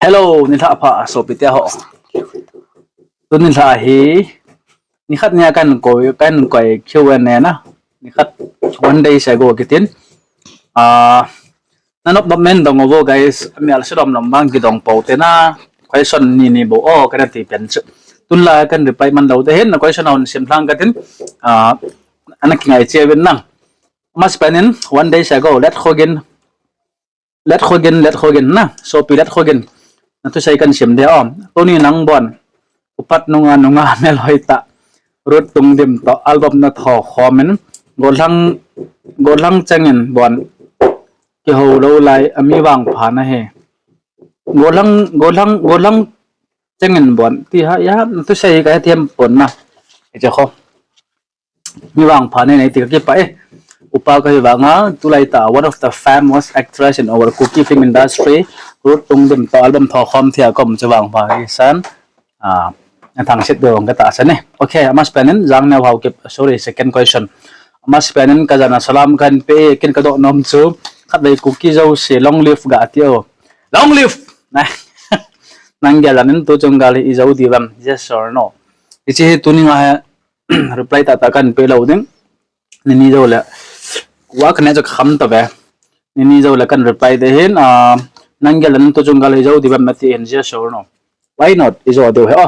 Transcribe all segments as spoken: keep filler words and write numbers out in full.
Hello, nilhah pha sopite ho. Tuni lha hi nikhat nia kan koi, kan koi Q and A na. Nikhat, one day ago kitin. Ah, nanop nop men dong uvo guys, mial silom lom bang kidong pou te na. Question ni ni bou o kana ti pen chu. Tun la kan reply man lou te hin na question hon sim lhang katin. Ah, ana kingai che uvin na. Amasapen in one day ago, Let Khogin, Let Khogin, Let Khogin na, sopi Let Khogin. Na thusei kan sim de o. Tuni nang bon, upat nunga nunga melhoi ta. Ruth Tungdim to album na tho khomin, golhang, golhang chengin bon, kihou lou lai, ami vangpha na hi. Golhang, golhang, golhang chengin bon, ti ha, ya, na thusei ka hethem pon na. Hiche kho. Mi vangpha nei nei ti ka kipah e. Upa kahi vanga, tulai ta, one of the famous actress in our Kuki film industry, Ruth Tungdim to album tho khom thei a kom chu vangpha hi san. Ah, na thangsit dong ka tahsan e. Okay, amasapen in, Jangneo Haokip, sorry, second question. Amasapen in, ka jana salam kan pe, ken ka doh nom chu, khatvei Kuki jouse, long live ga ti o. Long live! Nang gel in, tu chung gal hi i jou diu vem, yes or no? Hiche hi tuni nga hi, reply tah tah kan pe lou ding. Nini jou le. Wa kan ne chu kham ta ve. Nini jou le kan reply de hin, ah, nang gel in tu chung gal hi jou diu vem na ti hin, yes or no? Why not? I jou diu hi o.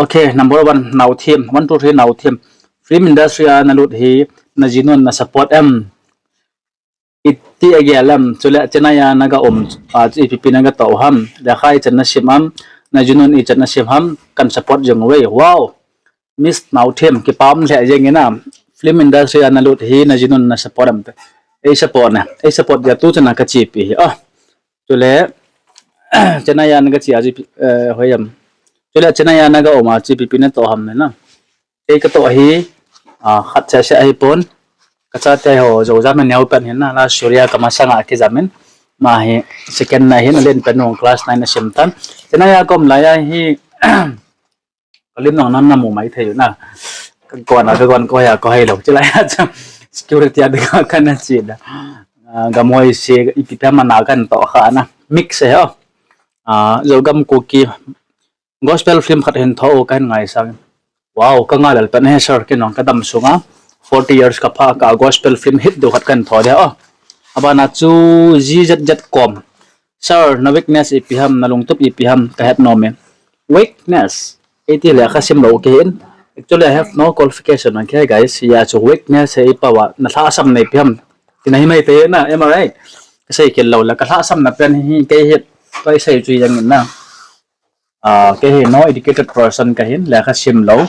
Okay, number one, Naothem. One, two, three, Naothem. Film industry a na lut hi, na jinun na support em? Iti a gel em, chule Chennai a na ga um, ah, chu ipi pi na ga toh ham. Lekha ichan na sim ham, na jinun ichan na sim ham, kan support jing uve. Wow! Miss Naothem, kipah lheh jeng in a, film industry a na lut hi na jinun na support em? Ei support na, ei support dia tu chana ka chepi hi. Ah, chule, Chennai a na ga che a chu ipi, eh, hoi em. Chule Chennai a na ga um a chu ipi pi na toh ham na. Ei ka toh hi, ah, khat cha cha hi pon. Ka chate ho jo jam neo pen hin na, la Surya ka masanga kijam in. Ama hi second na hin, alen pen nung class nine a sim tan. Chennai a ka um lai a hi, ka lim nong nan na mu mai thei u na. Ka kon a, ka kon ko ya ko hai lou. Chulai a chu security a ding a kan na chi da. Ah, gam hoi se ipi pi mana kan toh kha na. Mix e ho. Ah, Zogam Kuki gospel film khat hin tho u ka hin ngaisang. Wow, ka ngai lel pen e sir, ken jong ka dam sunga forty years ka pha ka gospel film hit diu khat ka hin tho dia o. Abana chu G Z Z kom. Sir, na weakness ipi ham, na lungtup ipi ham, ka het nom e. Weakness. Iti lekha sim lou kahin. Actually, I have no qualification, okay, guys? Ya chu weakness hi ipi va, na lhahsamna ipi ham. Tina hi mai te na, am I right? Ka sei khel lou le, ka lhahsamna pen hi kei hi, ka sei chu jeng in na. Ah, kei hi no educated person kahin, lekha sim lou.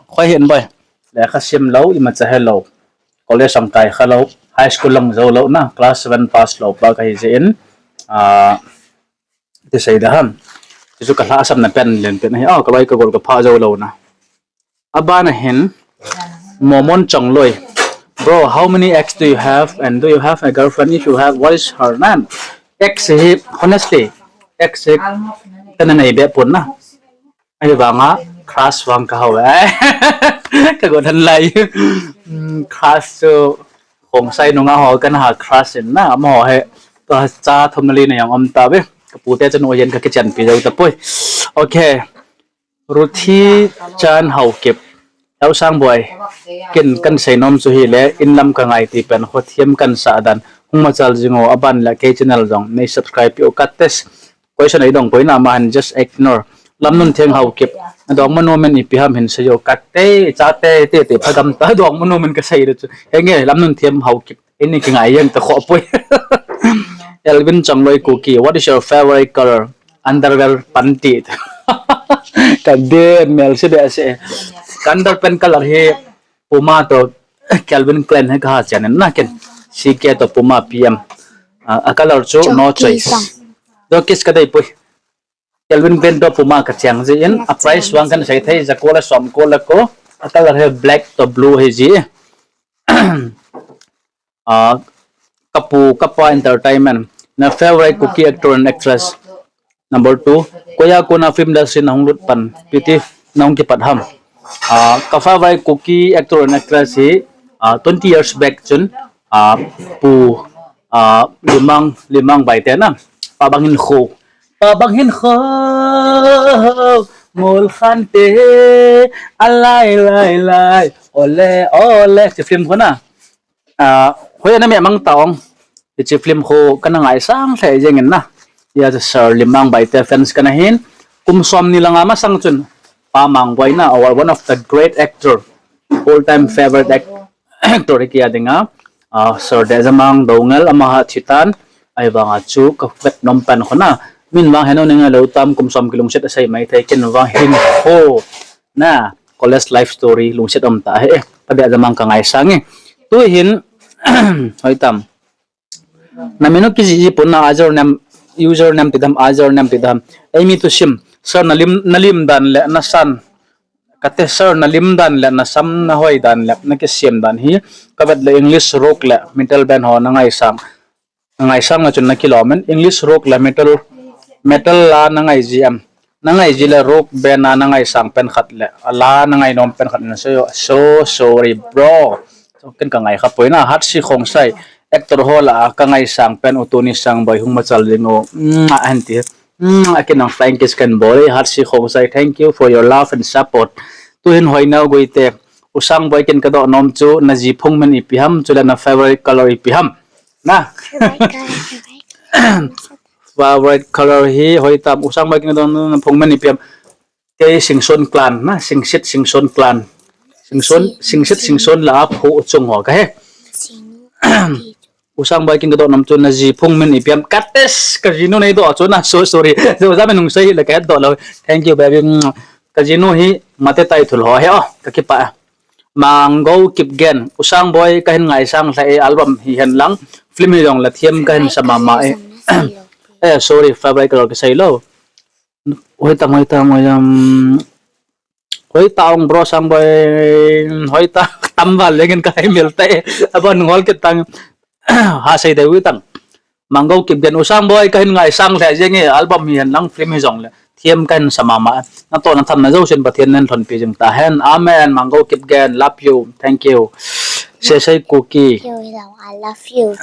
Khoi hin boi. Lekha sim lou, imacha he lou. College jong kai kha lou, high school lang jou lou na, class seven pass lou pa kahi jeh in, ah, ti sei da ham. Ti chu ka lhahsamna pen len pen hi, ah, ka loi ka gol ka pha jou lou na. Abana hin, Momon Chongloi. Bro, how many ex do you have and do you have a girlfriend? If you have, what is her name? Ex hi, honestly, ex hi, ka na nei be pon na. Ahivanga, crush vang ka hou e. Ka got han lai. Hmm, crush chu, Khongsai nunga ho kan ha crush in na, amaho hi, ka cha thum na li na jong um ta ve. Ka pute chanu hin ka kichenpi jou tapoi. Okay. Ruthi Chan Haokip. Haosang boi. Ken kan sei nom chu hile, in lam ka ngai ti pen, khothem kan sah dan. Hung machal jing o, aban le kei channel jong nei subscribe peh u kate. Question ei dong poi na, ama hin just ignore. Lamnuntheng Haokip. Dongmanu min ipi ham hin sei o kate, chate, te, te, phagam ta, Dongmanu min ka sei le chu. Henge, Lamnuntheng Haokip. Ini kingai jeng ta kho poi. Elvin Chongloi Kuki, what is your favorite color? Underwear, panty. Ka den mel se be se. Ka underpant color hi Puma to Calvin Klein hi ka ha chan na ken. C K to Puma P M. Ah, a color chu no choice. Jockey sang. Jockey ka dei poi. Calvin Klein to Puma ka cheng jeh in, a price vang kan sei thei, ja ko le som ko le ko, a color hi black to blue hi ji. Ah, Kapu, Kapa Entertainment. Na favorite Kuki actor and actress. Number two, koiya kona film industry na hung lut pan, ipi ti na hung kipat ham. Ah, ka favorite Kuki actor and actress hi, ah, twenty years back chun, ah, Pu, ah, Limang, Limang Baite na, Pabangin Kho. Pa bang hin kho, mol khan te, alai, lai, lai, ole, ole, ti film kho na. Ah, hoi ana me mang ta ong. Ti film kho kana ngaisang lheh jeng in na. Ya Sir Limang Baite fans kana hin. Kum som ni langa masang chun. Pa Mangboi na, our one of the great actor. All time favorite act, actor hi kia dinga. Ah, Sir Dejamang Doungel ama ha thitan. Ai vanga chu ka vet nom pen kho na. Min vang heno ninga lo tam kum som kilungset asei mai thei ken vang hin kho. Na, college life story lungset om ta he. Eh, ka bia jamang ka ngaisang e. Tu hin, hoi tam. Na menu ki ji ji pun na username, username ti dam, username ti dam. Ei mi tu sim, sir na lim, na lim dan le, na san. Ka te sir na lim dan le, na sam na hoi dan le, na ki sim dan hi. Ka vet le English rock le, metal band ho na ngaisang. Ngaisang na chun na kilom in English rock le metal, metal la na ngai ji am. Na ngai ji le rock band na na ngaisang pen khat le. A la na ngai nom pen khat na so, so sorry bro. So ken ka ngai kha poi na Hatsi Khongsai actor ho la ka ngaisang pen u Tony Sangboi hung machal ding o. Mm, a hen ti. Mm, a ken ang flying kiss ken bol e Hatsi Khongsai. Thank you for your love and support. Tu hin hoi nau goi te. U Sangboi ken ka do nom chu na ji phung min ipi ham chu le na favorite color ipi ham. Na. Favorite color hi hoi tam u Sangboi ken ka do nom phung min ipi ham. Kei Singson clan na, Singsit Singson clan. Singson, Singsit Singson la a phu chung ho ka he. U Sangboi ken ka do nom chu na ji phung min ipi ham. Kates ka jinu nei do chu na so sorry. So za men hung sei le ka do lo. Thank you baby. Ka jinu hi mate tai thul ho he o ka kipa. Mango Kipgen, u Sangboi ka hin ngaisang lha e album hi hen lang, film hi jong la thiam ka hin sa mama e. Eh, sorry, favorite color ka sei lo. Hoi tam, hoi tam, hoi tam. Hoi ta ong bro Sangboi, hoi ta tam val lengin ka hai mil ta e. Aba nungol kit tang. Ha sei deu tang. Mango Kipgen u Sangboi ka hin ngaisang lha jeng e album hi hen lang film hi jong le. Thiam ka hin sa mama. Na to na tham na jo sin Pathian nen thon pi jing ta hen. Amen. Mango Kipgen, love you. Thank you. Sesei Kuki. You know, I love you.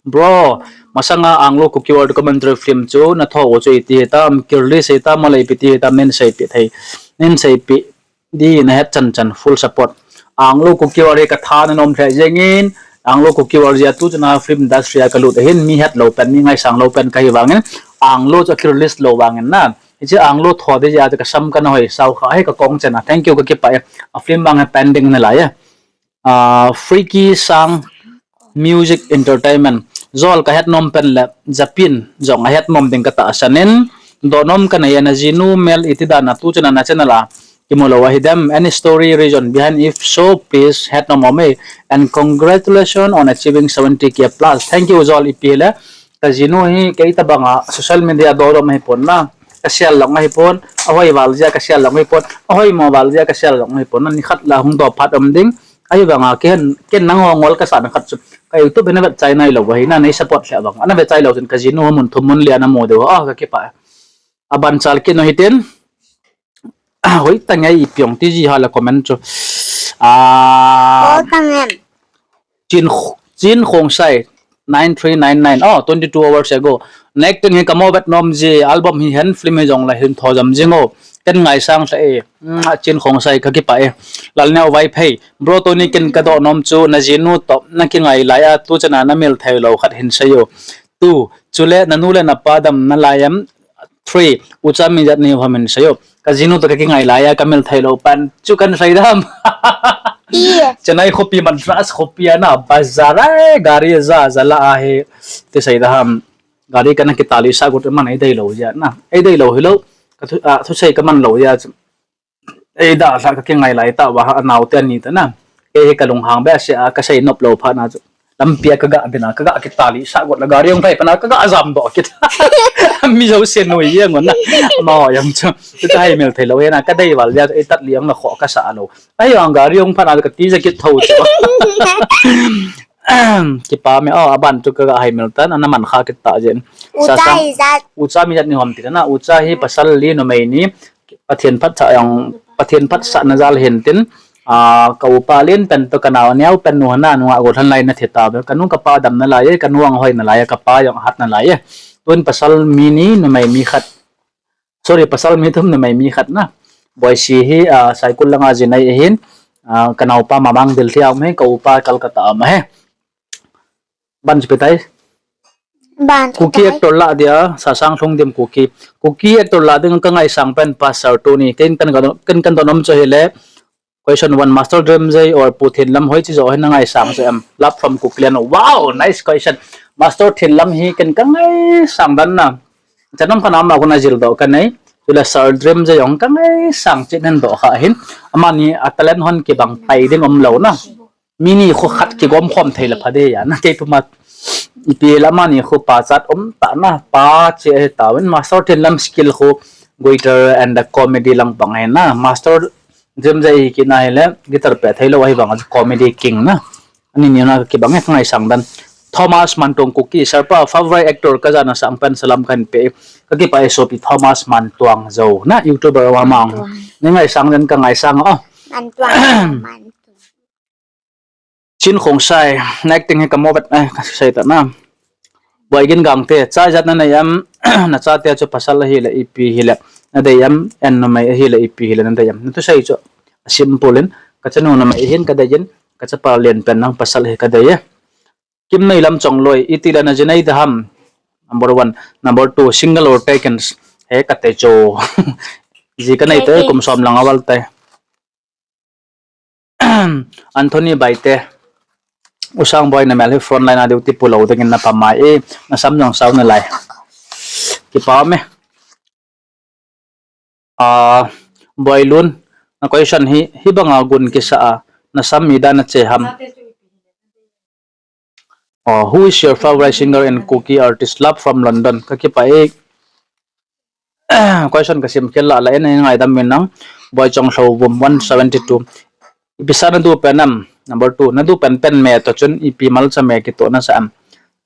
Bro, masanga Anglo Kuki War documentary film chu na tho u chu iti tam, kirli sei tam, malai pi ti tam, nen sei pi thei. Nen sei pi di na het chan chan full support. Anglo Kuki War hi ka tha na nom thei jengin, Anglo Kuki War jia tu chana film industry a ka lut ahin, mi het lo pen, mi ngaisang lo pen ka hi vangin, Anglo chu ka release lo vangin na. Hiche Anglo tho di jia ka sam ka na hoi sau kha, hi ka kong chena. Thank you ka kipa e. A film vang hi pending na lai e. Ah, Freaky Sang Music Entertainment. Jol ka het nom pen le, Japin, jong a het nom ding ka tahsan in, do nom ka nei e na jinu mel iti dan a tu chana na channel a. Kimu lo ahi dem, any story reason behind, if so, please, het nom om e. And congratulations on achieving seventy K plus. Thank you, Jol ipi le. Ka jinu hi, kei tabanga, social media do dom ahi pon na. Ka share long ahi pon, ahoi val jia ka share long ahi pon, ahoi mo val jia ka share long ahi pon. Na ni khat la hung do phat om ding. Ahi vanga, ken, ken nang ho ngol ka sa na khat chu. Ka YouTube na vet chai nai lo ahi na, nei support le vang. Ana vet chai lo chun ka jinu ho mun thum mun lia na mo deu. Ah, ka kipa. Aban chal kit no hitin. Hoi ta ngai ipi ong ti ji hala comment chu. Ah, Chin, Chin Khongsai nine three nine nine. Oh, twenty two hours ago. Nek teng hi ka mo vet nom ji album hi hen film hi jong la hin tho jam jing o. Ken ngaisang sa e. Mm, Chin Khongsai ka kipa e. Lal Neo Vaiphei. Bro Tony ken ka do nom chu na jinu to na kingai lai a tu chana na mil thei lo khat hin sei o. Tu, chule na nu le na pa dam na lai am. Three, ucha mi jat ni hua min sei o. Ka jinu to ka kingai lai a, ka mil thei lo pan. Chu kan sei dam. Chennai khopi Madras khopi a na, bazar a, gari ja, ja la a he. Ti sei dam. Gari ka na kitali sa got man ei dei lo ja na. Ei dei lo hi lo. Ka thu, ah, thu sei ka man lo ja. Ei da sa ka kingai lai ta va ha nau te ni ta na. Kei hi ka lunghang be se a ka sei nop lo pha na chu. Lampi a ka ga bina ka ga kitali sa got la gari ong phai pana ka ga jam do kit. Mi jo se noi yang na. Ma ho yang chu. Chu ka hai mel thei lo he na ka dei val ya ei tat liang na kho ka sa lo. Ai ang gari ong phana ka ti ja kit tho chu. Kipa me o aban chu ka ga hai mel tan ana man kha kit ta jen. Sa sa. Ucha mi jat ni hom ti na ucha hi pasal li no mei ni. Pathen phat sa jong, Pathen phat sa na jal hin tin, ah, ka upa len pen to ka nau neo pen nu hana nu a go than lai na the ta be, ka nu ka pa dam na lai e, ka nu ang hoi na lai e, ka pa jong hat na lai e. Tun pasal mi ni numei mi khat. Sorry, pasal mi thum numei mi khat na. Boisi hi, ah, Saikul langa jinei ahin, ah, ka naopa Mamang Dilthia um hi, ka upa Calcutta um ahi. Ban chu petai. Ban chu Kuki petai. Actor lah dia, Sasang Lhungdim Kuki. Kuki actor lah ding ka ngaisang pen Pastor Tony. Ken kan, kan, kan don um chu hile. Question one, Master Dream J or Pu Thinlam hoi chi jo hi na ngaisang chu em? Love from Kukiland. Wow, nice question. Master Thinlam hi ken ka ngaisang dan na. Chanom ka nama ko na jil do ka nei. Chule Sir Dream J jong ka ngaisang chi nen do kha hin. Amani a talent hon kibang pai ding um lo na. Mi ni khu khat kigom khom thei la pha de ya na. Kei puma ipi la amani khu pachat um ta na. Pa che he ta win Master Thinlam skill khu guitar and the comedy lang bang he na. Master Dream J hi kina hile guitar pe thei lo ahi bang comedy king na. Ani ni na kibang he ka ngaisang dan. Thomas Mantung Kuki, Sir pa, favorite actor ka jana sang pen salam kan pe. Ka kipah e sopi Thomas Mantuang jo na, YouTuber wa mang. Mantuang. Ni ngaisang dan ka ngaisang o. Mantuang, Mantuang. Chin Khongsai, na acting hi ka mo vet, eh, ka sei ta na. Boigin Gangte, cha ijat na nei em, na chate chu pasal ahile ipi hile na dei em, en numei ahile ipi hile na dei em. Na thusei chu a simple in, ka chanu numei hin ka dei in, ka chapa lien pen nang pasal hi ka dei e. Kimneilam Chongloi, iti le na jinei da ham? Number one. Number two, single or taken? He ka te chu. Ji ka nei te, taken. Kum som lang a val te. Anthony Baite. U Sangboi, na mel hi front line a duty pu lo dingin na pha mai e, na sam jong sao nalai. Kipah e. Ah, Boilun, na question hi, hi banga gun kisa a, na sam mi dan a che ham? Oh, who is your favorite singer and Kuki artist? Love from London. Ka kipah e. Question ka sim khel la la en, en ngaidam min nang. Boi Chonglhou Vum one seventy-two. Ipi sa na du pen em? Number two. Na du pen pen me to chun ipi malcha me kitoh na sa em?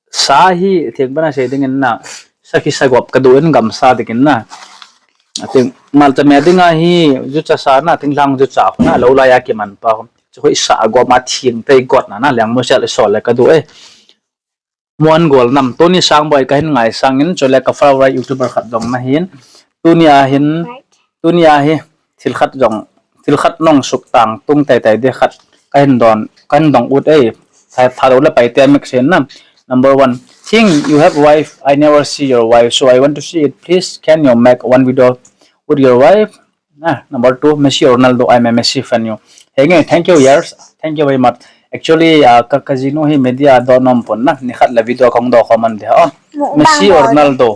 Sa hi theng pen a sei dingin na. Sa ki sa gop ka du in gamsa dingin na. Atin malcha me dinga hi jucha sa na, thinglhang jucha khu na, lo lai a kiman pa khu. Chu khu i sa gop ma thing te i got na na, leng mo sel i sol le ka du e. Muan Golnam, tuni Sangboi ka hin ngaisang in, chule ka favorite YouTuber khat jong na hin. Tuni a hin, tuni a hi, thil khat jong, thil khat nong suk tang tung tai tai de khat ka hin don, ka hin dong ut e. Tha, tha do le pai te mix in na. Number one, Thing, you have wife, I never see your wife, so I want to see it. Please, can you make one video with your wife? Ah, number two, Messi or Ronaldo, I'm a Messi fan you. Henge, thank you, yes. Thank you very much. Actually, ah, ka, ka jinu hi media do nom pon na. Ni khat la video kong do comment de ha. Mukbang Messi or ho. Ronaldo?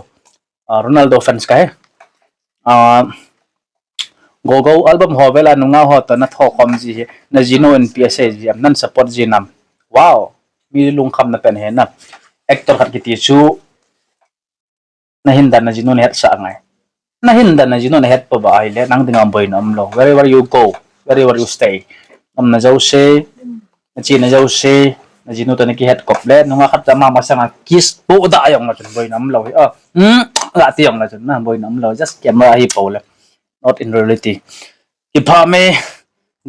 Ah, Ronaldo fans ka he. Ah, Gogo album ho vela nunga ho to na tho kom ji hi. Na jinu in P S A ji am nan support ji nam. Wow. Mi lungkham na pen he na. Actor khat kiti chu. Na hin dan na jinu na het sa ngai. Na hin dan na jinu na het pa ba ai le, nang dinga boina um lo. Wherever you go, wherever you stay. Um na jouse, na chi na jouse, na jinu to na ki het kop le, nunga khat cha mama sanga kiss po da ayong na chun boina um lo. Ah, hmm, la ti yong na chun na boina um lo. Just camera hi po le. Not in reality. Kipah me,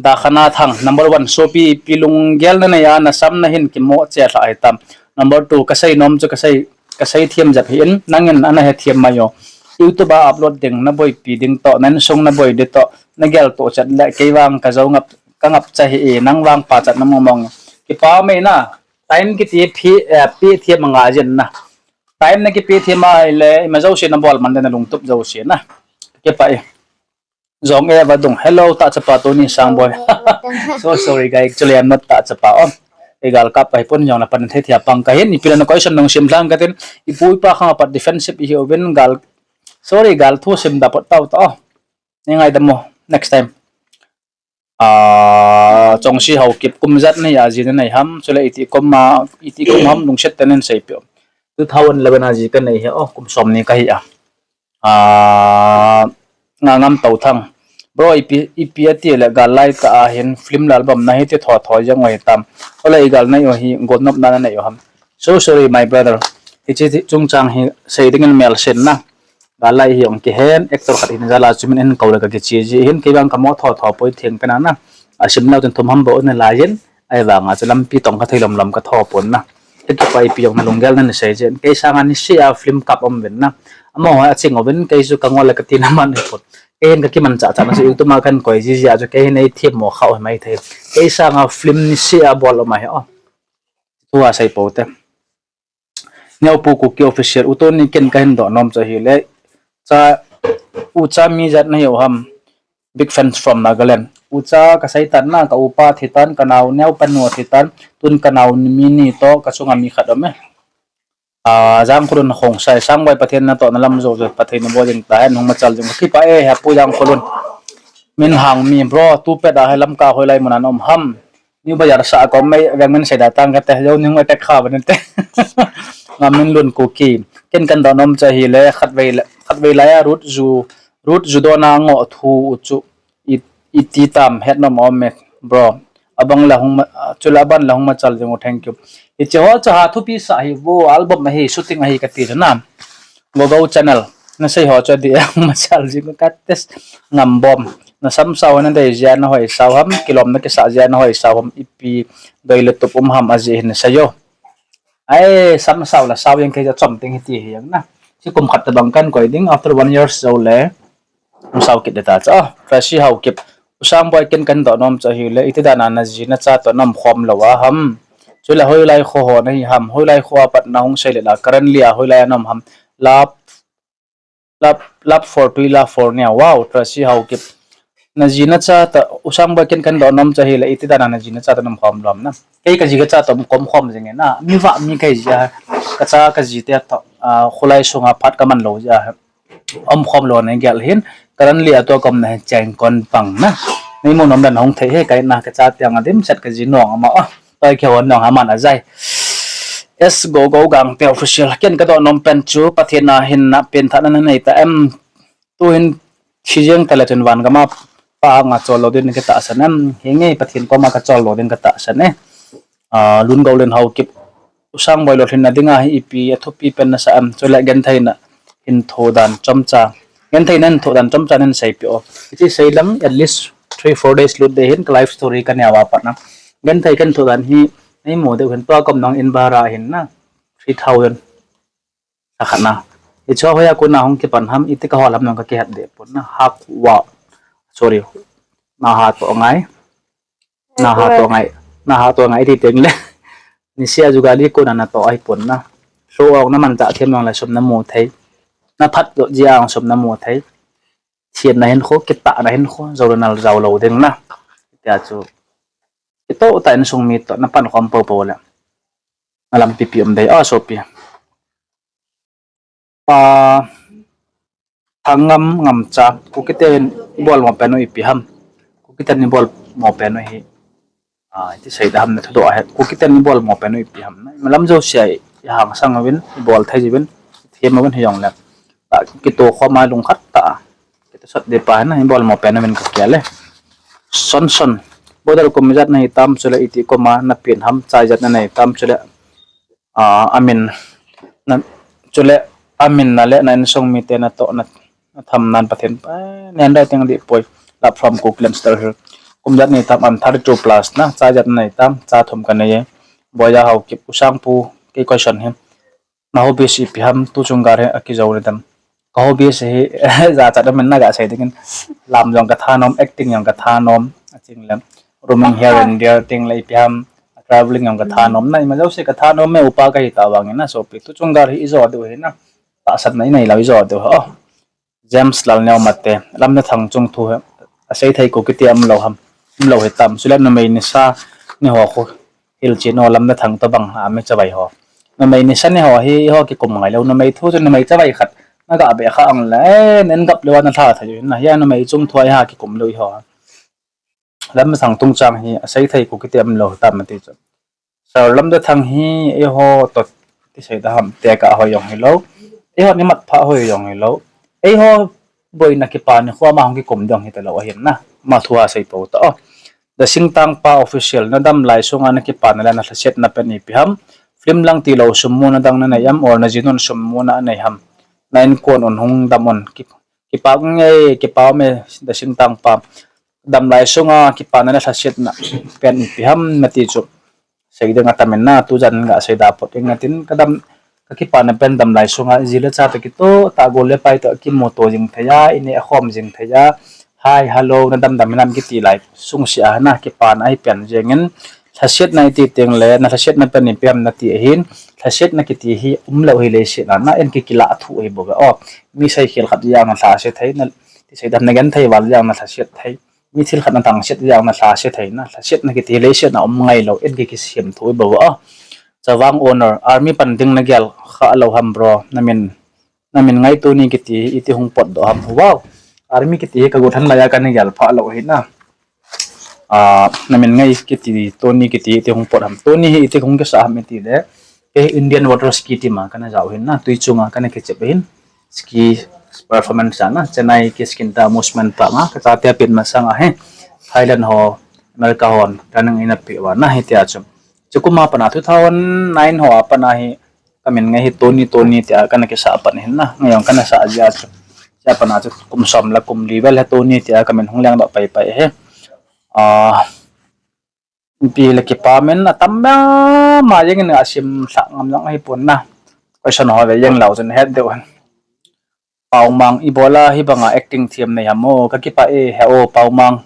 Dakhana Thang, number one, sopi ipi lunggel na nei a, na sam na hin kimo che lha ai tam. Number two, ka sei nom chu ka sei, ka sei thiam jep hi in, nangin ana he thiam mai o. YouTube a upload ding, na boipi ding to, na insung na boi ding to, na gel to chat le, kei vang ka jo ngap, ka ngap cha hi e, nang vang pachat na mong mong. Kipah me na, time kiti phi, eh, pi thiam nga jin na. Time na kipi thiam ai le, ima jouse na bol man de na lungtup jouse na. Kipah e. Jong e vadung. Hello, ta chapa Tony Sangboi. Jong e vadung. So sorry, guys. Actually, I'm not ta chapa. Oh. Igal kap kai pun jong na pan the thia pang ka hin. Ipi le na question nung sim thang ka tin. Ipu ipa khang apat defensive i hiu vin gal. Sorry, gal thu sim da pot tau ta. Oh. Ni ngai da mo. Next time. Ah, Chongsi Haokip kum jat nei a ji na nei ham. Chule iti kum ma, iti kum ham lungset te nen sei pio. Two thousand eleven a ji ka nei he. Oh, kum som ni ka hi a. Ah, nga ngam tau thang. Bro, ipi, ipi ati le gal lai ta a hin film le album na hi ti tho tho jang oi tam. Ole i gal nei o hi gon nop na na nei o ham. So sorry, my brother. Hichi ti chungchang hi sei dingin mel sen na. Gal lai hi ong ki hen, actor khat hin jala chumin en ko le ka kichi ji hin kei bang ka mo tho tho poi theng pe na na. A sim nau tin thum ham bo na la yin. Ai vang a chu lampi tong ka thei lom lom ka tho pon na. Ka kipah e, ipi jong nalunggel na nasei jeh in. Kei sanga niseh a film kap um uvin na. Amaho aching uvin, kei chu kangol le kati na man hipon. Kei hin kakimanchah chah na chu YouTube a kahin koi jiji a chu kei hin eithemmo kha u hi maithei. Kei sanga film niseh a bol um ahi o. Thu asei pou te. Neopu Kuki Official, U Tony, ken kahin doh nom chu ahile, cha, ucha mi ijat nahiu ham. Big fans from Nagaland. Ucha kasei tan na, ka upa thitan, kanao neopa nu thitan, tun kanao mi ni toh kachunga mi khat um e. Ah, Jangkholun Khongsai, Sangboi, Pathen natohna lam jou jou, Pathen in bol jing tahen, hung machal jing, kakipah e, Hapu Jangkholun. Minhang mi, bro, tupet a hi Lamka hoilai muna na um ham. New Bazar sah a kom mai, veng min sei da tang kate, jou ning mai tek kha ba ninte. Ngaminlun Kuki. Ken kahin doh nom chu ahile, khatvei la, khatvei laiya Ruth Ju, Ruth Ju dona ngoh thu u chu, i, iti tam het nom um e, bro. Abang la hung ma, chule aban la hung machal jing u, thank you. Hiche ho chu ha thupi sa hi vo, album ahi, shooting ahi kati chu na. Gogo channel. Nasei ho chu adih e, hung machal jing u ka test ngam bom. Nasam sao nadei jeh a nahoi sao ham, kilom nakisah jeh a nahoi sao ham, ipi doi le tup um ham ajeh hin sei o. Ai, sam sao la sao jeng kei chu achom teng hiti hi jeng na. Hiche kum khat tobang kahin koi ding, after one years jou le. Hung sao kit ding ta chu. Ah, Tracy Haokip. U Sangboi, ken kahin doh nom chu ahile, iti dan a naji nacha toh naum khom lou a ham. Chule hoilai kho ho nahi ham. Hoilai kho a pat nahung sei le la. Currently a hoilai a naum ham. Love, love, love for tui, love for nia. Wow, Tracy Haokip. Naji nacha toh, U Sangboi, ken kahin doh nom chu ahile, iti dan a naji nacha toh naum khom lou ham na. Kei kaji kacha toh um khom khom jing e na. Mi vah mi kahi jeh a. Kacha kaji te toh, ah, kholai sunga phat kaman lou jeh a. Um khom lou nei gel hin, currently a tua ka umna hi cheng kon pang na. Nei mu nom dan hung thei he, kaina kacha tiang a dimset kaji nong ama o. Tua kihon nong aman ajai. S Gogo Gangte Official. Ken kadoh nom pen chu, Pathen a hinna pengthahna nanei ta em. Tuhin thi jeng tale chun van gam a pa anga chol lou din katahsan em. Hinge Pathen koma kachol lou din katahsan e. Ah, Lungoulen Haokip. U Sangboi, lolhinna dinga hi ipi athupi pen nasah em, chule gentheina hin thoh dan chomcha. Gentheina hin thoh dan chomcha nei seipeh o. Hiche sei lang at least three, four days lut ding hin ka life story kaneo a pat na. Genthei kahin thoh dan hi nei mu diu hin, tua ka umna in bara hin na. Three thousand. Akhat na. Hiche hoiya kona hung kipan ham, iti kahol ham jong kakihet deh pon na. Hak wa. Sorry. Naha toh ngai. Naha toh ngai. Naha toh ngai iti teng le. Niseh a jugali kona natoh ahi pon na. Lou ong namanchah them jong le sum namu thei. Naphat doh jeh a jong sum namu thei. Thiamna hinkho, kitahna hinkho, jou le nal jou lou ding na. Tia chu. Kitoh tah in sung mi toh napan khom popo le. Nalampi pi um dei a sopi. Pa Thangngam Ngamcha, Kukiten ibol mo pen u ipi ham. Kukiten ibol mo pen u hi. Ah, iti sei da ham na thudoh ahi. Kukiten ibol mo pen u ipi ham. Malam jouse a ihang sang uvin, ibol thei uvin, them uvin hijongle. Ta kitoh khom a lungkhat tah a. Kitoh sot ding pa hi na, ibol mo pen uvin kakigel e. Son son. Border kum ijat nahi tam chule iti koma napen ham, cha ijat nanei tam chule. Ah, amin na, chule amin na le na insung mite natoh na, natham nan Pathen pa, nen dai teng dih poi. Love from Kukiland Star Hill. Kum ijat nahi tam, I'm thirty-two plus na, cha ijat nahi tam, cha thum kanei e. Boya Haokip, U Sangpu, kei question hi. Na hobbies ipi ham, tu chung gal hi akijou le dem. Ka hobbies hi, jachat amin na gasei dingin. Lam jong kathanom, acting jong kathanom, aching le. Roaming here and there, ting le ipi ham, traveling jong kathanom. Na ima jouse kathanom e, upa kahi tah vangin na, sopi. Tu chung gal hi ijo diu hi na. Tahsanna inei lou ijo diu hi. Oh. James Lalneomate, Lamnathang chung thu hi, asei thei Kuki te umlou ham, umlou hitam, chule numei nisa ni ho khu, hilchen o Lamnathang tobang a mi chavai ho. Numei nisa ni ho hi, eiho kikum ngai lou, numei thu chu numei chavai khat, naga be kha ang le, eh, nen gap lou a nalha thei u hin na, hia numei chung thu a eiha kikum lou eiho. Lamnathang tungchang hi asei thei Kuki te umlou tam ati chu. Sir, Lamnathang hi eiho toh ti sei da ham, tekah hoi jong hilou. Eiho nimat pha hoi jong hilou. Eiho boina kipa nikho ama hung kikum ding hi talou ahin na. Ama thu a sei pou ta o. The Singtangpa Official, nadam lai sunga nakipana le nalhasetna pen ipi ham. Film lang tilou sum muna dang nanei am or najinun sum muna anei ham. Na inkuan un hung dam un. Ki, kipa nge, kipa me, The Singtangpa. Damlai sunga kipana le lhasetna pen ipi ham nati chu. Sei ding atam in na, tujan ga sei da pot ing atin, kadam, kakipana pen damlai sunga, ji le cha toh kitoh, tah gol le pai toh kimuto jing thei a, ineh khom jing thei a, hi, hello, nadam dam hinam kiti lai sung sia na, kipana ahi pen jeng in, lhasetna iti teng le, na lhasetna pen ipi ham nati ahin, lhasetna kiti hi umlou hi leiset a, na en kikilah thu ahi bou ve. O, mi seikhel khat jeng na lhaset thei, na, ti sei dam na gen thei val jeng na lhaset thei. Mi thil khat na tangset jeng na lhaset thei na, lhasetna kiti hi leiset a um ngailou, en kikisem thu ahi bou ve. O, Chavang Honor, army pan ding nagel kha lou ham bro, namin, namin ngai Tony kiti hi iti hung potdoh ham. Wow, army kiti hi kagot han lai a kana gel pha lou hi na. Ah, namin ngai kiti, Tony kiti iti hung pot ham. Tony hi iti hung kisa ham iti le, kei Indian Water Ski Team a kana jao hin na, tui chunga kana kichep hin. Ski performance a na, Chennai Kiskindha Amusement Park a, kachate pen masang a hi, Thailand ho, America hon, training ina pe uva na, hitia chu. Chukuma pana two thousand nine ho a pana hi, kamin ngai hi Tony, Tony tia kana kisa pan hin na, ngai jong kana sa jia chu. Tia pana chu kum som le kum li vel hi Tony tia kamin hung lengdoh pai pai hi. Ah, ipi le kipa min atam ma, ma jeng in asim lha ngam jong ahi pon na. Question ho ve jeng lou chun het deuh hen. Paomang, ibola hibanga acting thiam nei ham o, kakipah e, he o, Paomang.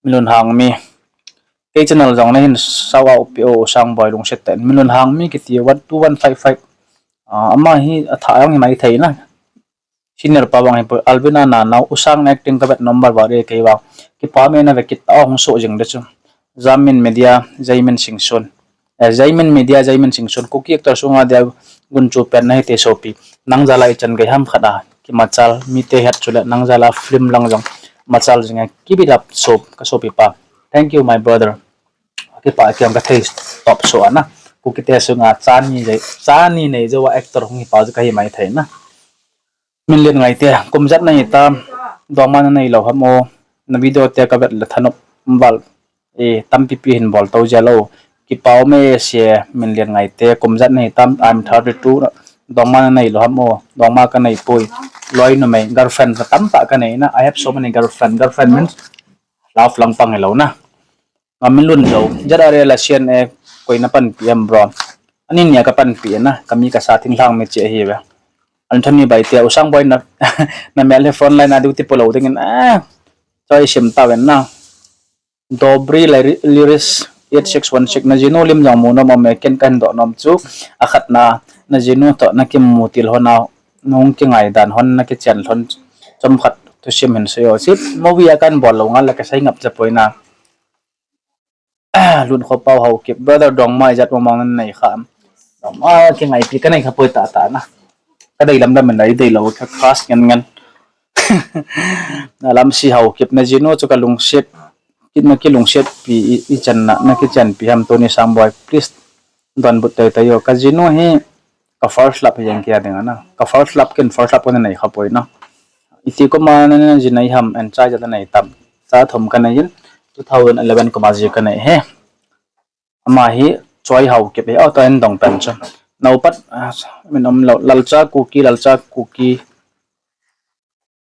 Minlun Hangmi. Kei channel jong nahin shout out peh o, Usangboi lungset tah in. Minlun Hangmi kiti one two one five five. Ah, ama hi atha jong hi mai thei na. Senior pa vang hi poi, Alvin a nanao, Usang na acting kavet number one e kei vang. Kipa me na ve kit ta o, hung so jing de chu. Jamin Media, Jaimin Singson. Eh, Jaimin Media, Jaimin Singson. Kuki actor sunga dia gunchu pen nahi te sopi. Nang jala ichan gei ham khat a kimachal, mite het chule nang jala film lang jong machal jing e, keep it up, sop, ka sopi pa. Thank you, my brother. Kipa kiam ka thei top so ana. Kukite sunga chani jai, chani nei jo actor hung hi pa ju kahi mai thei na. Minlen Ngaite, kum jat nahi tam, dongma nanei lou ham o, na video te kavet le thanop val, e, tampi pi hin bol to jia lou. Kipa um e se, Minlen Ngaite, kum jat nahi tam, I'm thirty-two, dongma nanei lou ham o, dongma kanei poi, loi numei, girlfriend, tamtah kanei na, I have so many girlfriend, girlfriend means, love lang pang hilou na. Nga Minlun jo, jat are la sian e, koi na panpi em bro. Ani nia ka panpi na, kami kasa thinglhang mi che hi ve. Anthony Baite, Usangboi na, na mel he front line a duty po lou dingin, ah, choi sim ta ven na. Dobri Lyri-, Lyris eight six one six, na jinu lim jong mu nom, American kan do nom chu, akhat na, na jinu to, na kimu til ho na, nung kingai dan hon, na kichen lhon, chom khat thusim hin sei o. Sip, movie a kan bol lou nga la ka sei ngap ja poi na. Lun Khopau Haokip, brother Dongma ijat mamang nan nei kha am. Dongma kingaipi ka nei kha poi tata na. Ka dei lam lam in nei dei lou kha khas ngen ngen. Na Lamsi Haokip na jinu chu ka lungset. Kit na kilungset pi i, i chan na, na kichan pi ham Tony Sangboi. Please don but tai tai o. Ka jinu hi ka first love hi jeng kia ding ana. Ka first love ken first love ko na nei kha poi na. Iti ko ma na na ji nei ham en chai ja nei tam. Cha thum ka nei in two thousand eleven ko ma ji ka nei he. Ama hi Choi Haokip he. Auto en dong pen chu. Nau pat, ah, min om lo, Lalcha Kuki, Lalcha Kuki.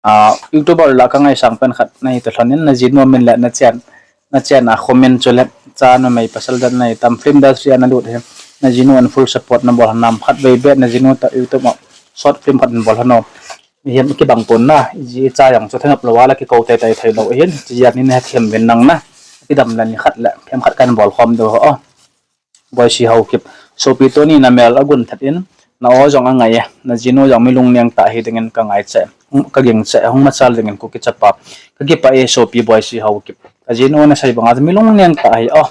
Ah, YouTuber la ka ngaisang pen khat nahi to lhonin na jinu min le na chen. Na chen a comment chu le cha numei pasal dan nei tam film industry a na lut he. Na jinu an full support na bol nam khat vei be na jinu ta YouTube ma short film khat bol hano. Mihem kibang pon na, ji cha jang chu thanop lou a la kikou tai tai thei lou hin, chi jat ni na hethem vin nang na. Kidam la ni khat le, phem khat kan bol khom do ho. Boisi Haokip. Sopi Tony na mel agun that in, na o jong angai e, na jinu jong mi lungneng tah hi dingin ka ngai che, hung, ka ging che, hung machal dingin Kuki chapa. Ka kipah e sopi Boisi Haokip. Ka jinu na sei banga mi lungneng tah hi o.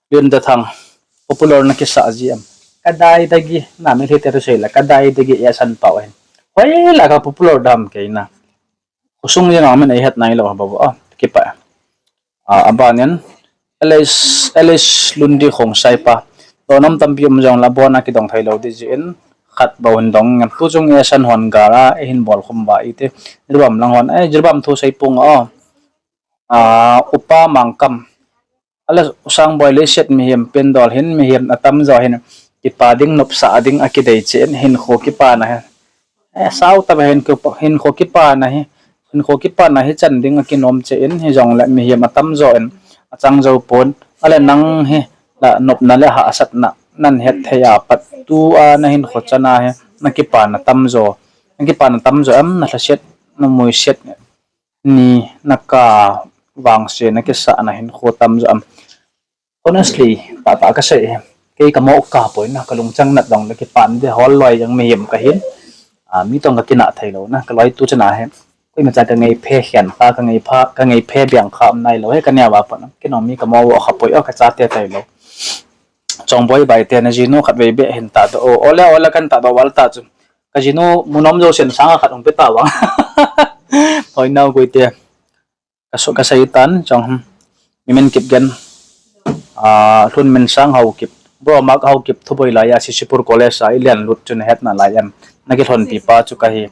Linda Thang. Popular na kisa ji am. Ka dai dagi, na mi thei te tu sei la, ka dai dagi e san pau hin. Hoi la ka popular dam kei na. Khosung jeng a min ei het nai lou ha bou a, kipah. A, abanin, L S, L S Lundi Khongsai pa. Donam tampi um jong la bon a kidong thei lou di jin, khat bou hin dong ngam tu chung e san hon gar a, e hin bol khum ba ite, Jiribam lang hon, e, Jiribam thu sei pung a. A, Upa Mangkam. Ala Usangboi leiset mihem pen dol hin, mihem atam jo hin, kipa ding nopsa ding a kidei chen, hin kho kipa na hin. E, sau ta hin kho, hin kho kipa na hi, hin kho kipa na hi chan ding a kinom che in, hi jong le mihem atam jo in, achang jo pon, ale nang hi, na nopna le hahsatna nan het thei a pat tua na hinkho chana hi na kipana tamjo, na kipana tamjo em, na lhaset, na muiset ni na ka vangse na kisa na hinkho tamjo em. Honestly, tahtah kasei hi. Kei kamo kapoi na, kalungchang nat dong le kipan de hol loi jeng mihem kahin. A, mi tong kakina thei lou na, kaloi tu chana hi. Koima cha kangei phe hian kha, kangei pha, kangei phe biang kha um nai lou he, kaneo a pat na. Kei nong mi kamo kha poi o, kachate thei lou. Chongboi bai te na jinu khat vei be hin ta do. O, ole, ole kan ta do wal ta chu. Ka jinu munom jo sen sanga khat ong pe ta wang. Hoi nau koi te. Ka so ka sei tan chong. Mimin Kipgen. A, Hlun Minsang Haokip. Bro, Mark Haokip thuboi lai a Sisipur College a i lian lut chun het na lai em. Na kilhon pi pa chu kahi.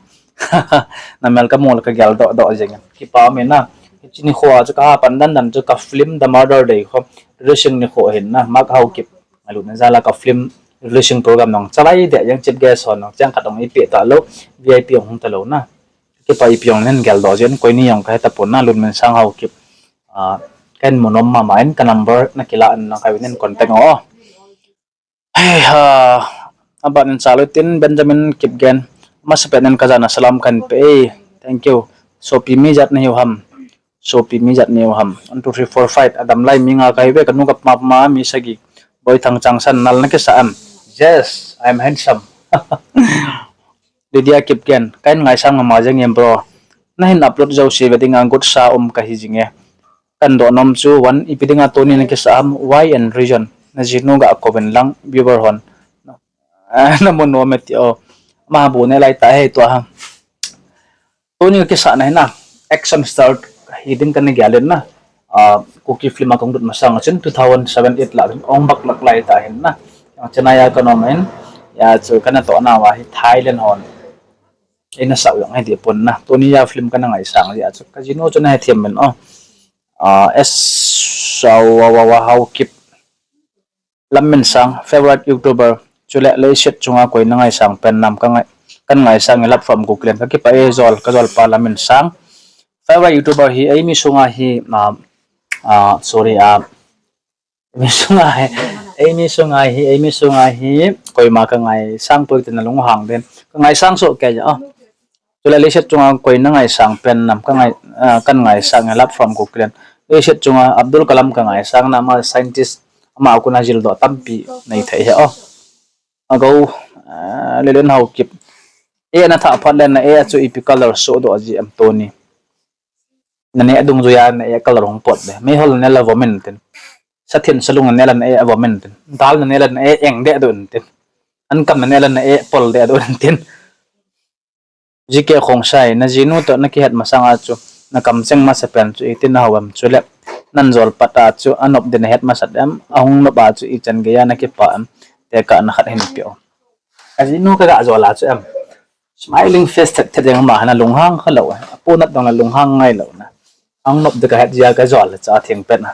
Na mel ka mol ka gel do do jeng. Kipa me na. Chini kho a chu ka ha pan dan dan chu ka film The Murder Day kho. Releasing ni kho hin na. Mark Haokip. Alut na jala ka film releasing program nong chalai de yang chief guest hon nong chang khat ong ipi ta lou. V I P ong hung ta lou na. Kipa ipi ong nen gel do jeng koi ni ong ka heta pon na Hlun Minsang Haokip. A, ken munom mama in ka number na kila an na ka win in contact o. Hei ha, aban in chalu tin Benjamin Kipgen. Masa pe nen ka jana salam kan pe. Thank you. Sopi mi jat na hiu ham. Sopi mi jat na hiu ham. One, two, three, four, five. Adam lai mi nga ka hi ve ka nu ka pa ma mi sagi. Boi Thang Changsan nal na kisa am. Yes, I'm handsome. Lydia Kipgen, kahin ngaisang mama jeng em bro. Na hin upload jo si ve ding a good sa um kahi jing e. Kan do nom chu one ipi dinga tuni na kisa am, why and reason. Na jinu ga kovin lang viewer hon. Ah, na mo nom e ti o. Ma bu ne lai ta he tua ha. Tuni ka kisa na hina action star hi ding kan gel in na. Ah, Kuki film a kong dut masang chin two thousand seven eight la ong bak lak lai ta hin na. Yang chena ya ka nom in ya chu kana to na wa hi Thailand hon. Ina sa yang he di pon na. Tuni ya film kana ngaisang ya chu ka jinu chu na he thiam men o. Ah, S Sawa wa wa Haokip. Lam Minsang, favorite YouTuber, chule leiset chunga koi na ngaisang pen nam ka ngai, kan ngaisang e love from Kukiland ka kipa e jol, ka jol pa Lam Minsang. Favorite YouTuber hi, eimi sunga hi, ah, ah, sorry, ah, eimi sunga hi, eimi sunga hi, eimi sunga hi, koima ka ngaisang poi tin na lunghang den. Ka ngaisang so ke ja, ah. Chule leiset chunga koi na ngaisang pen nam ka ngai, ah, kan ngaisang e love from Kukiland. Leiset chunga Abdul Kalam ka ngaisang na ama scientist ama kuna jil do tampi nei thei he o. Ago, ah, Lelen Haokip. E na tha phat len na e chu ipi color so do ji am tuni. Na ne dung juya na e color hong pot de. Mei hol ne la vomin tin. Sa thin sa lung ne la na e vomin tin. Dal na ne la na e eng de do tin. An kam na ne la na e pol de do tin. G K Khongsai, na jinu to na kihet masanga chu, na kamcheng masa pen chu, iti na hawam chu le, nan jol pat a chu, anop din a het masat em, ahung nop a chu, ichan geiya na kipa em, te ka na khat hin pio. A jinu ka ga jol a chu em. Smiling face thet thet jeng ma hana lunghang kha lo, a pu nat dong la lunghang ngai lo na. Ahung nop de ka het jia ka jol cha thing pen a.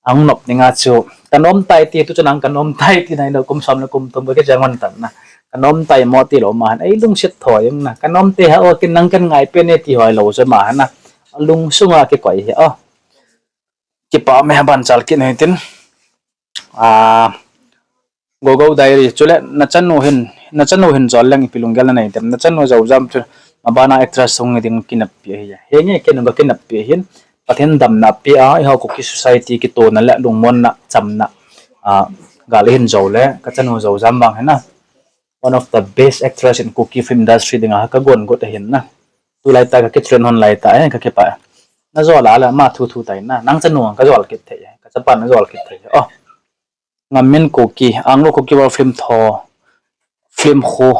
Ahung nop dinga chu, ka nom tai ti, tu chu nang ka nom tai ti nai lo, kum som le kum thum ka kichang hon tan na. Ka nom tai mo ti lo ma han, ei lungset thoi jeng na. Ka nom te ha o kin nang kan ngai pen e ti hoi lo chu ma han na. A lungsunga kikoi hi o. Kipa me ha ban chal kin he tin. A, Gogo Diary, chule na chanu hin, na chanu hin jol leng ipi lunggel na nei tem. Na chanu jol jam chu, abana actress hung ding kinep pi ahi. Henge kei nung ka kinep pi hin, Pathen damna pi a, i ho Kuki society kitona le lungmonna chamna, a, gal hin jol le, ka chanu jol jam bang hena. One of the best actress in Kuki film industry dinga ka gon got ahin na. Tulai ta ka kitrain hon lai ta, eh, ka kipa. Na jol a le, ma thu thu tai na, nang chanu ka jol kit thei, ka chapa na jol kit thei. Oh. Ngam min Kuki, Anglo Kuki War film tho, film khu,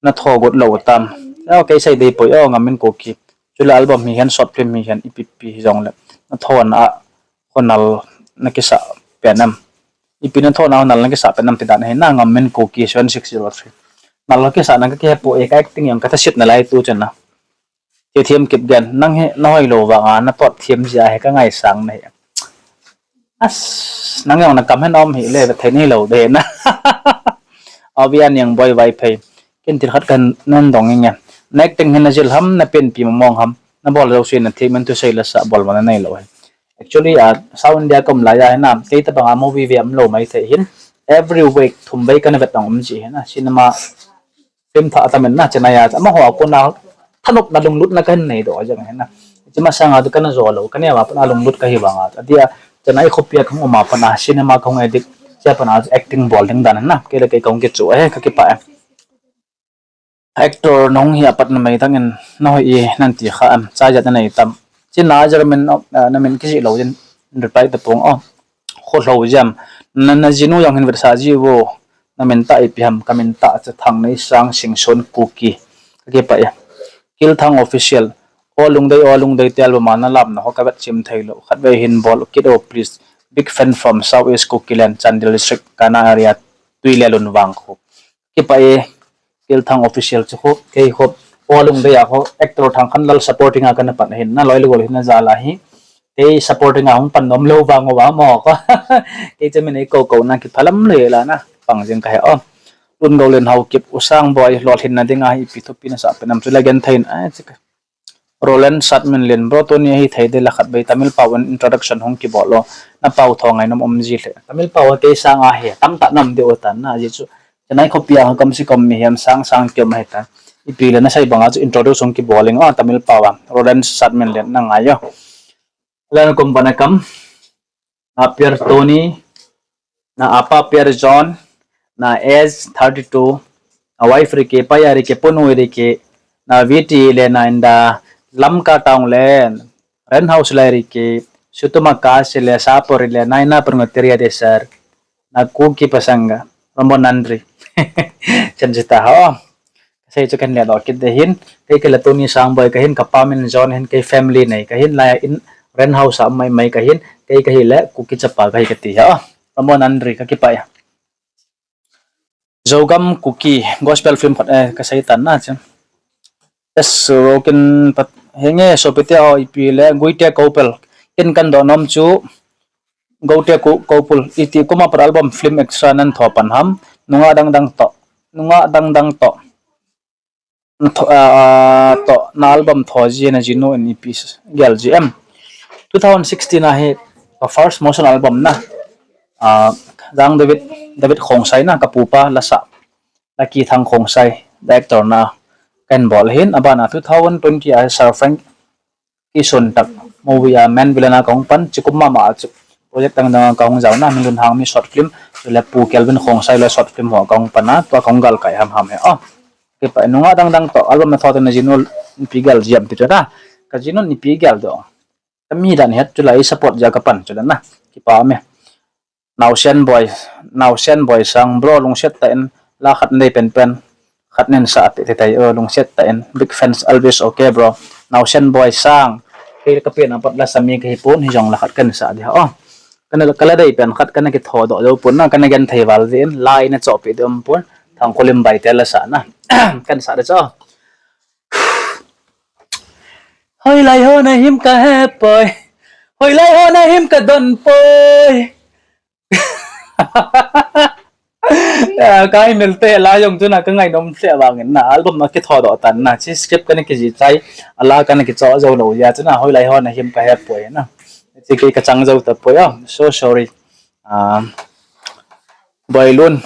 na tho got lo tam. Aw, kei sei dei poi, aw, Ngam min Kuki. Chule album hi hen, short film hi hen, ipi pi hi jong le. Na tho na a, khonal na kisa pen am. Ipi na tho na khonal na kisa pen am ti dan hi na Ngam min Kuki seven six zero three. Nal na kisa na ka ke po e ka acting yang ka ta sit na lai tu chen na. Thithiam Kipgen, nang hi na hoi lo vang a, na tot thiam jia hi ka ngaisang na hi. As, nang jong na kam hen om hi le, thei ni lo de na. Avia Niangboi Vaiphei. Ken thil khat kan nan dong nge. Na acting hin na jil ham, na pen pi mong ham. Na bol lo si na thiam men tu sei la sa bol ma na nei lo hi. Actually, a South India ka um lai a hin a, kei tabang a movie ve um lou mai thei hin, every week thum vei kana vet dong um ji hin a, cinema film thah tam in na, Chennai a, amaho a kona thanopna lunglutna ka hin nei doh jeng hin a. Hiche masang a chu kana jo lou, ka neo a pat a lunglut ka hi vang a, adia Chennai khopi a ka hung um a pat a, cinema ka hung addict, hiche a pat a acting bol ding dan hin a, kei le kei ka hung kichu ahi, ka kipah e. Actor nahung hi apat numei dang in nahoi e nan ti kha em, chai jat nanei tam? China German, uh, namin kijih lou jin reply ta pong o. Kho lou jam. Na, na jinu jong hin vetsah ji vo. Namin tah ipi ham? Kamin tah chu Thangneisang Singson Kuki. Ka kipah e. Kilthang Official. O Lungdei, O Lungdei te album a na lam na ho ka vet chim thei lou. Khatvei hin bol kit o please. Big fan from South East Kukiland, Chandel District, Kana area, Tuilelun vang khu. Kipah e, Kilthang Official chu khu, kei khu, O Lungdei a khu, actor Thangkhanlal supporting a kana pan hin, na loi le gol hin na jal a hi, kei supporting a hung pan nom lou vang uva mo khu. Kei chu min ei kou kou na kiphalam le la na, pang jing ka he o. Lungdei len Haokip, U Sangboi, lolhinna ding a hi, ipi thupi na sa pen am chu la gen thei in, ai, chu ka. Roland Satminlen, bro, tuni hi thei de la khatvei Tamil pao in introduction hung kibol lo. Na pao tho ngai nom um ji le. Tamil pao a kei sang a hi, tamtah nam de u tan na, ji chu. Chennai khopi a kam si kam mihem sang sang kium ahi ta. Ipi le na sei bang a chu introduce hung kibol ing o, Tamil pao a. Roland Satminlen na ngai o. Lan kum pana kam. Na Pierre Tony, na apa Pierre John, na age thirty-two, na wife rike, paya rike, punu rike, na V T le na inda Lamka town le, rent house le rike, sutuma kasi le, sapori le, na ina perngoteria de sir, na Kuki pasanga, rombo nandri. Chan jita ho. Kasei chu kan le doh kit de hin, kei kei la Tony Sangboi ka hin, ka pa min John hin, kei family nei ka hin, lai in rent house a mai mai ka hin, kei ka hi le Kuki chapa ka hi ka ti ha. Rombo nandri, ka kipah e. Zogam Kuki, gospel film khat, eh, ka sei tan na chu. Yes, rokin pat, henge, sopite ho ipi le, Guite Koupel, in kan doh nom chu, Goute Ko-, Koupel, iti kuma pat album film extra nan tho pan ham, nunga dang dang to, nunga dang dang to. Tho-, ah, ah, to, na album tho ji na jinu in ipi s-, gel ji em. Two thousand sixteen a hi, ka first motion album na. Ah, Jang David, David Khongsai na, ka pupa lasa. Lucky Thang Khongsai, director na. Kan bol hin, abana two thousand twenty a Sir Frank Kison tak movie a main villain a ka hung pan, chikum mama a chu project dang dang a ka hung jao na, Minlun Hangmi short film, chule Pu Kelvin Khongsai le short film ho ka hung pan a, tua ka hung gal kai ham ham he. Oh, kipah e, nunga dang dang to, album na tho te na jinu in ipi gel ji em ti chu na, ka jinu in ipi gel doh. Ka mi dan het chu la i support ja ka pan chu la na, kipah me. Naosen Boy, Naosen Boy sang bro lungset tah in la khat nei pen pen khat nen sa ati te tai o lungset tah in big fans always okay bro. Naosen Boy sang kei ka pen apat la sami ka hi pon hi jong la khat kan sa di ha o. Kana kala dei pen khat kana kitho doh jou pon na kana gen thei val di in la ina chopi dom pon Thangkholim Baite la sa na kan sa de cho. Hoilai ho na him ka he poi. Hoilai ho na him ka don poi. Ah, ka email te la jong chu na ka ngai nom se vang in na album na kitho doh tan na chi script kana kiji chai ala kana kicho jou lou ya chu na hoilai ho na him ka he poi na. Chi kei ka chang jou ta poi ah. So sorry. Ah, Boilun.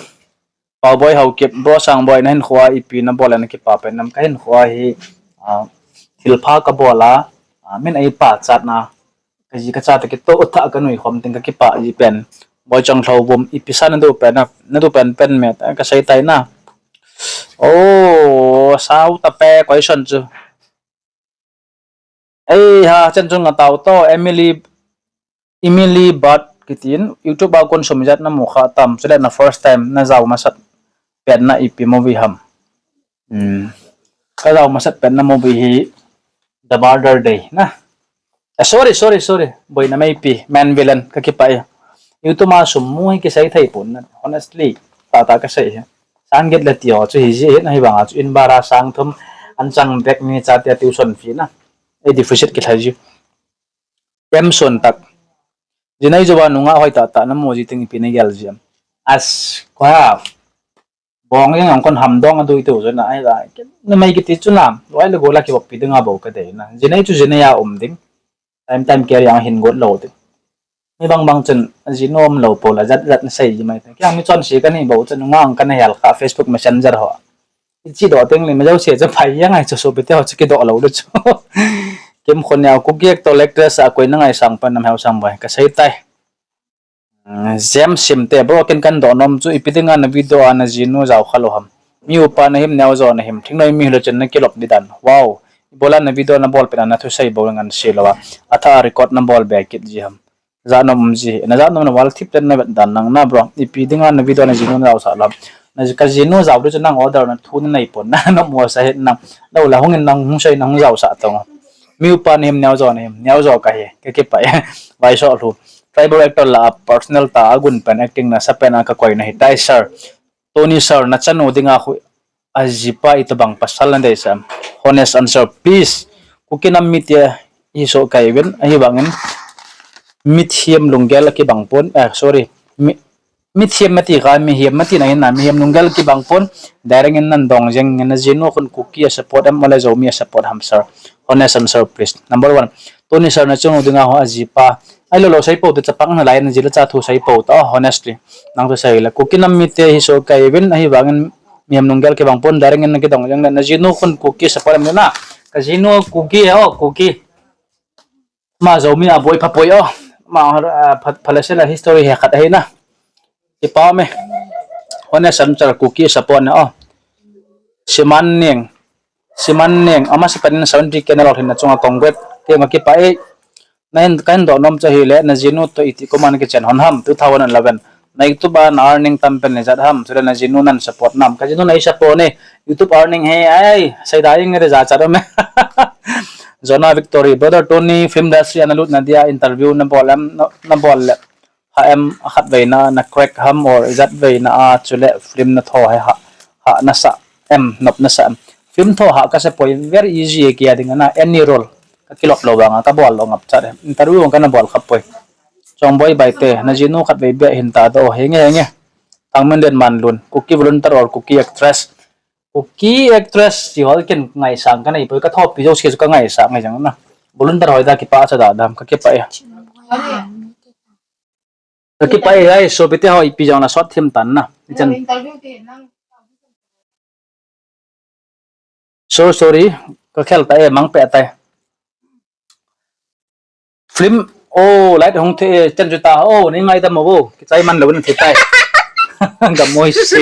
Pauboi Haokip, bro Sangboi na hinkhoa ipi na bol a na kipah pen nam ka hinkhoa hi, ah, thilpha ka bol a, ah, min ei pachat na, ka ji ka cha te kitoh tah ka nui khom ting ka kipah ji pen. Boi Chonglhouvum ipi sa na du pen na, na du pen pen me ta ka sei tai na. Oh, sao ta pe question chu. Ei ha, chen chung a tao to, Emily, Emily Bat kitin, YouTube a kon sum jat na mu kha tam, chule na first time na jao masat pen na ipi movie ham. Hmm. Ka jao masat pen na movie hi The Murder Day na. Eh, sorry, sorry, sorry. Boina Meipi, main villain, ka kipah e. YouTube a sum mu hi kisei thei pon na, honestly, tata ka sei hi. Sang get le ti ho chu hi ji hin, ahi vang a chu in bara sang thum an chang bek ni cha te tuition fee na. Ei deficit ki thai ji. Em son tak. Jinei jo ba nunga hoi tah tah na mu ji ting ipi na gel ji em. As ko ha. Bong yang ang kon ham dong a dui tu jo na ai la. Na mai kiti chu na. Wai le go la ki bok pi ding a bo ka dei na. Jinei chu jinei a um ding. Time time care yang hin got lo ding. Mi bang bang chun ajinu umlou pou la jat jat nasei ji mai ta. Kei mi chonse kahi bou chun nunga kana hel kha Facebook Messenger ho. Ichi doh teng le mi jouse chu phai jeng ahi chu, sopite ho chu kidoh lou le chu. Kimkhoneo, Kuki actor actress a koi nangaisang pan nam heo sang boi kasei tai. James Simte, bro, ken kadoh nom chu ipi dinga na video a najinu jao kha lou ham? Mi upa nahim, neojo nahim, thingnoi mi hilou chun nakilop di dan. Wow. Ibola na video nabol pet a nathusei bou ngan sei lou a, atha record nabol be kit ji ham? Jat nom um ji, najat nom na val thip ten navet dan nang na, bro. Ipi dinga na video najinu jaosah lou ham? Kajinu jao di chu nang order na thu nanei pon na, namu sa het nang. Lou la hung in nang hung sei nang hung jaosah tong. Mi upa nahim, neojo nahim, neojo kahi, kakipah e. Vaisoh lhu. Tribal actor la a personal ta agun pen acting nasa pen a kakoi nahi tai sir. Tony sir, nachanu dinga khu ajipa itobang pasal nadeisah em? Honest answer please. Kuki nam mite hisoh kahiuvin, ahivangin mithem lunggel akibang pon, eh, sorry. Mi, mithem mati kha, mihem mati na hin na, mihem lunggel kibang pon, direct in nadong jeng, najinu khun Kuki asupport em, ole Zomi asupport ham sir? Honest answer please. Number one, Tony sir, nachanu dinga ho ajipa. Ahilou lou sei pou te, chapang nalai, naji le cha thu sei pou ta, oh, honestly. Nang thu sei le. Kuki nam mite hisoh kahiuvin, ahivangin mihem lunggel kibang pon, direct in nakidong jeng le, najinu khun Kuki asupport em na? Kajinu Kuki, oh, Kuki. Ma Zomi a boi pha poi, oh. Ma, ah, pha, pha le se la history he khat ahi na. Kipah me. Honest answer, Kuki asupport na, oh. Siman Neng. Siman Neng. Ama sipan in seventy K nalou hin nachunga congrats. Kei kakipah e. Nahin, kahin doh nom chu ahile, najinu toh iti kum a nakichen hon ham, two thousand eleven. Na YouTube a na earning tam pen le jat ham, chule najinu nasupport nam? Kajinu na isupport e. YouTube earning he, ai, seida inge de jachat um e. Jona Victory, brother Tony, film industry a nalut nadia interview nabol em, na, nabol le ha em, khatvei na, na crack ham or ijat vei na a, chule film natho he ha, ha nasah em, nop nasah em? Film tho ha kasa poi, very easy e, kei a dinga na, any role. Kakilop lou vanga, kabol lou ngap chat em. Interview kana bol kha poi. Chongboi Baite, najinu khatvei beh hin ta doh, henge, henge. Thangminlen Manlun, Kuki volunteer or Kuki actress? Kuki actress ti ho ken ngaisang kanei poi, kathopi jouse chu kangaisang ngai jeng na. Volunteer ho da kipah cha da dam, kakipah e. Kakipah e, ai, sopite ho ipi jong na sot thim tan na. Ichan. Sorry, sorry. Kakhel ta e, mang pe tai. Film, oh, light hung the, chen chu ta, oh, nei ngaidam mo, kichai man lou na thi tai. Gamoi se.